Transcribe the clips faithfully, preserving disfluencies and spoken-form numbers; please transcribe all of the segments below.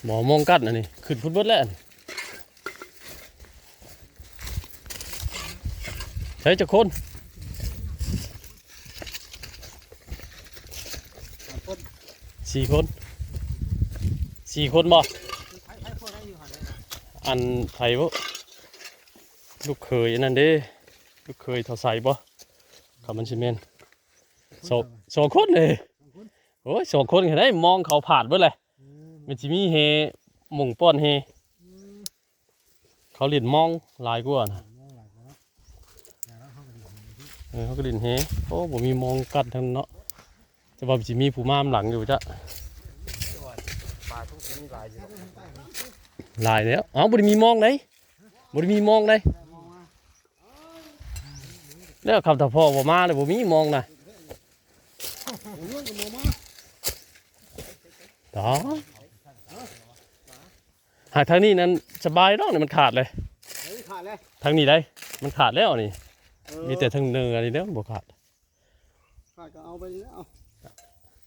บ่มองกันอันนี้ ขึ้นพุ้นเบิดแล้วอันนี้ ใช้จักคน สี่คน สี่คนบ่ อันไผบ่ ลูกเขยอันนั้นเด้ ลูกเขยเฒ่าใสบ่ เขามันสิแม่น สอง สองคนเลย โอ้ย สองคนก็ได้ มองเขาผาดเบิดเลย มันสิมีแห หม่องป้อนแห เขาเล่นมองหลายกว่านะ เออ เขาก็เล่นแห โอ้ บ่มีมองกันทั้งเนาะ แต่ว่าสิมีผู้มาหลังอยู่จ้ะ ปลาทุกชนิดหลายอยู่ หลายแล้ว เอ้า บ่ได้มีมองไหน บ่ได้มีมองไหน แล้วคำถ้าพ่อบ่มาเลย บ่มีมองนะ อ๋อ หากทางนี้นั้นสบายดอกนี่ มันขาดเลย เฮ้ย ขาดเลย ทางนี้ได้ มันขาดแล้วนี่ เออ มีแต่ทางเหนือนี่เด้อบ่ขาด ขาดก็เอาไปแล้ว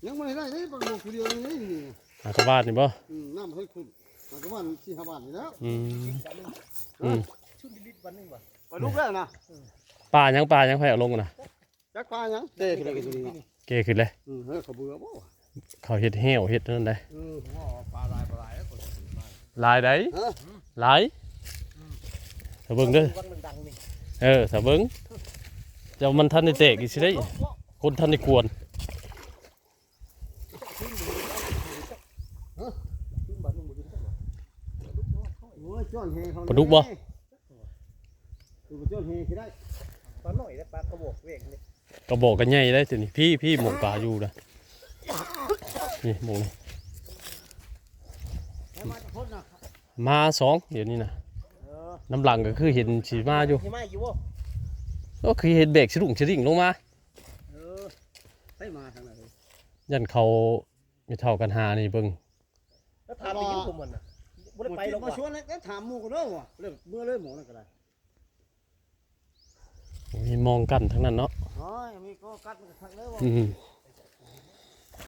ยังไม่ได้เลย ปลาหมอผู้เดียวนี่ หากระบาดนี่บ่ อืม น้ำให้คุณ หากระบาดสี่ห้าบาทนี่แล้ว อืม อืม ชุดลิตรวันหนึ่งว่ะ ปลาลูกแล้วนะ ปลาหยัง ปลาหยัง ไผเอาลงนะ จักปลาหยัง เตะขึ้นเลยตัวนี้เนาะ เกขึ้นเลย อืม เฮ้ย เขาเบื่อบ่วะ เขาเฮ็ดแห้ว เฮ็ดนั่นได้ เออ ผมว่าปลาหลาย ปลาหลายแล้วคน หลายใด ฮะ หลาย ถ้าเบิ่งเด้อ วันมันดังนี่ เออ ถ้าเบิ่ง เจ้ามันทันได้แตกอีกสิได้ คนทันได้กวน โอ้ย จ้อนแหเขา ปลาดุกบ่ ดูปลาจ้อนแหสิได้ ปลาหน่อยได้ ปลากระบอกเวกนี่ กระบอกก็ใหญ่ได้ตัวนี้ พี่ พี่ หม่องปลาอยู่นะ นี่ หม่องนี่ ให้มาจากคนนะ มาสอง เดี๋ยวนี้นะ เออ น้ำหลังก็คือเห็นสิมาอยู่ สิมาอยู่บ่ ก็คือเห็นแบกสะดุ้งสะดิ่งลงมา เออ ให้มาทางไหน ยันเขาไม่เท่ากันหานี่เบิ่ง แล้วถามไปอยู่ผมมันน่ะ บ่ได้ไปหรอก มา ว่ะ ชวนแล้วก็ถามหมู่กันเด้อว่ะ เลยเมื่อเลยหมอนั่นก็ได้ มีมองกันทั้งนั้นเนาะ โอ้ย มีก็กัดมันก็ทักเลยว่ะ อืม